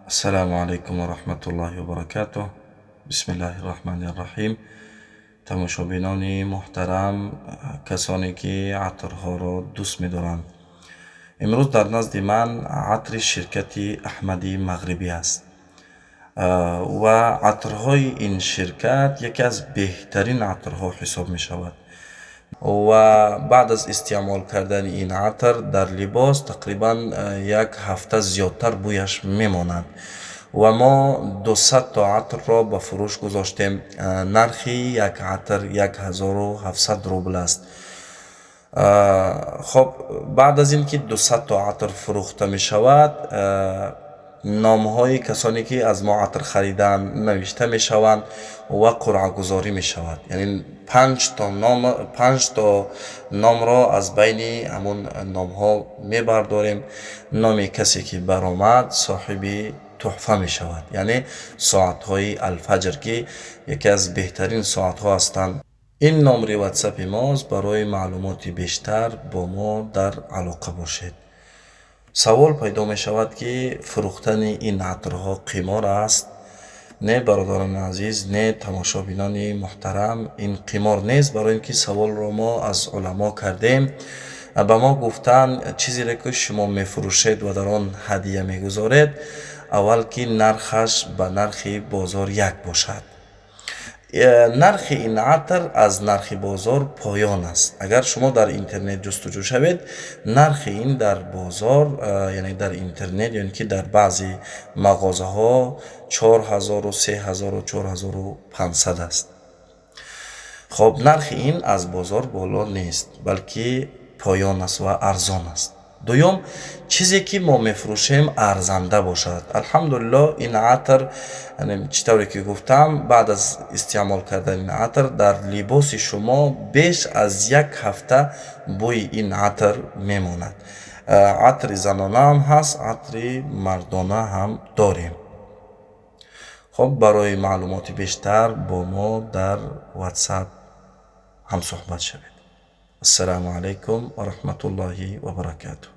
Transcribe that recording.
Ассалому алайкум ва раҳматуллоҳи ва баракатуҳ. Бисмиллаҳи раҳмани раҳим. Тамошобинони муҳтарам, касоне ки атрҳоро дӯст медоранд, имрӯз дар назди ман атри ширкати Аҳмади Мағрибӣ аст ва атрҳои ин ширкат яке аз беҳтарин атрҳо ҳисоб мешавад ва баъд аз истеъмол кардани ин атр дар либос тақрибан як ҳафта зиёдтар бӯяш мемонад. Ва мо 200 то атрро ба фурӯш гузоштем. Нархи як атр 1700 рубл аст. Хоб, баъд аз ин ки 200 то атр фурӯхта мешавад, номҳои касоне ки аз мо атр харидаанд, навишта мешаванд ва қуръагузорӣ мешавад, яъне панҷ то ном, панҷ то номро аз байни ҳамун номҳо мебардорем. Номи касе ки баромад, соҳиби тӯҳфа мешавад, яъне соатҳои Алфаҷр, ки яке аз беҳтарин соатҳо ҳастанд. Ин номри Ватсапи мост, барои маълумоти бештар бо мо дар алоқа бошед. Савол пайдо мешавад, ки фурӯхтани ин атрҳо қимор аст? Не, бародарони азиз, не, тамошобинони муҳтарам, ин қимор нест, барои ин ки саволро мо аз уламо кардем. Ба мо гуфтанд, чизере ки шумо мефурӯшед ва дар он ҳадия мегузоред, аввал ки нархаш ба нархи бозор як бошад. Нархи ин атр аз нархи бозор поён аст. Агар шумо дар интернет ҷустуҷӯ шавед, нархи ин дар бозор, яъне дар интернет ё ин ки дар баъзе мағозаҳо, 4000-у 3000-у 4500 аст. Хоб, нархи ин аз бозор боло нест, балки поён аст ва арзон аст. Дуюм, чизе ки мо мефурӯшем, арзанда бошад. Алҳамдулилло, ин атр, чӣ тавре ки гуфтам, баъд аз истеъмол кардани ин атр дар либоси шумо беш аз як ҳафта бӯи ин атр мемонад. Атри занона ҳам ҳаст, атри мардона ҳам дорем. Хоб, барои маълумоти бештар бо мо дар Ватсап ҳамсӯҳбат шавед. Ассалому алайкум ва раҳматуллоҳи ва баракатуҳ.